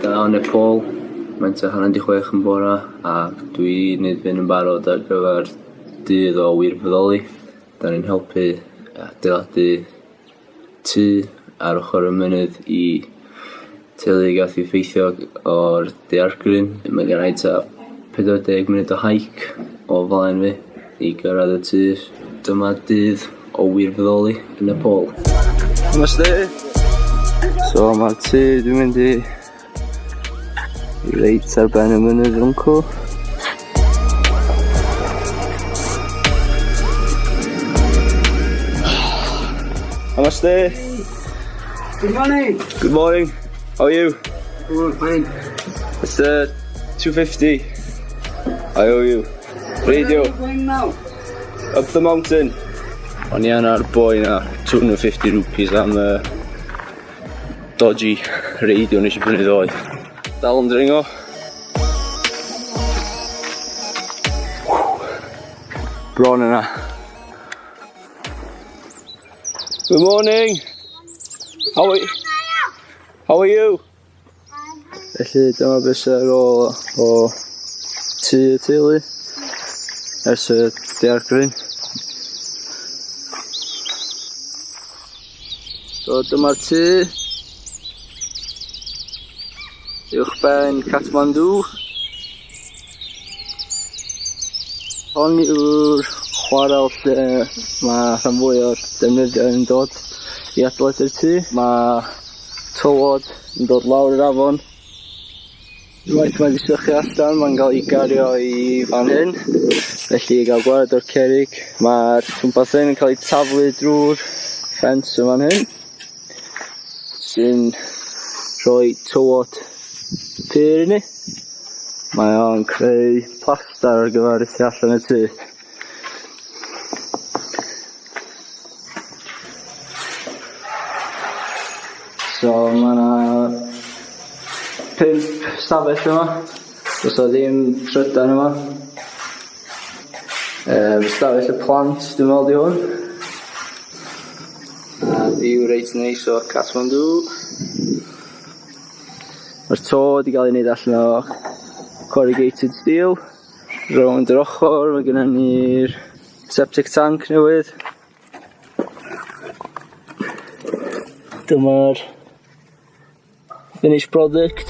da o Nepal. Mae'n tua hanner 'di chwech yn bora a dwi newydd fynd yn barod ar gyfer dydd o wirfoddoli. Da ni'n helpu adeiladu tŷ ar ochr y mynydd i teulu gath ei effeithio o'r daeargryn. Mae gen i tua 40 munud o hike o flaen fi i gyrraedd y tŷ. Dyma dydd o wirfoddoli yn Nepal. Namaste. So mae'r tŷ dwi'n mynd i reit ar ben y mynydd wncw. Namaste. Good morning. Good morning. How are you? Good, fine. It's 250. I owe you. Radio. Where are you going now? Up the mountain. O'n i anna'r boi na 250 rupees am y dodgy radio nes i brynu ddoe. Dal yn dringo. Bron yna. Good morning. How are you? How are you? Felly dyma beth sydd ar ôl o tŷ y teulu ers y daeargryn. So dyma'r tŷ uwchben Kathmandu. Hon yw'r chwarel lle mae rhan fwy o'r defnyddiau yn dod i adeiladu'r tŷ. Mae tywod yn dod lawr yr afon. Unwaith mae wedi sychu allan, mae'n cael ei gario i fan hyn. Felly i gael gwared o'r cerrig, mae'r twmpath hyn yn cael ei taflu drwy'r ffens yn fan hyn, sy'n rhoi tywod pur i ni. Mae o'n creu plastar ar gyfer y tu allan y tŷ. So ma' 'na pump stafell yma. Do's 'na ddim trydan yma. Stafell y plant dwi'n me'wl 'di hwn. A view reit neis o Kathmandu. Ma'r to 'di ga'l ei neud allan o corrugated steel. Rownd yr ochor ma' gynnon ni'r septic tank newydd. Dyma'r finished product.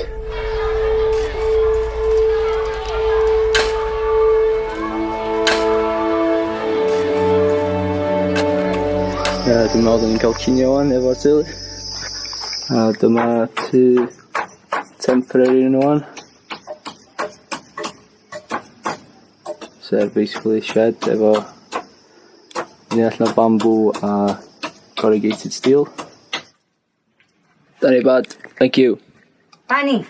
Dwi'n meddwl 'dan ni'n ca'l cinio ŵan efo'r teulu. A dyma tŷ temporary nhw ŵan. Sef basically shed efo ni allan o bamboo a corrugated steel. Dhanyabad, thank you. Pani.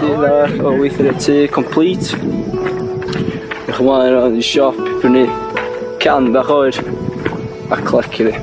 Dydd arall o weithio yn y tŷ complete. Edrych ymlaen rŵan i siop i prynu can bach oer a clec i fi.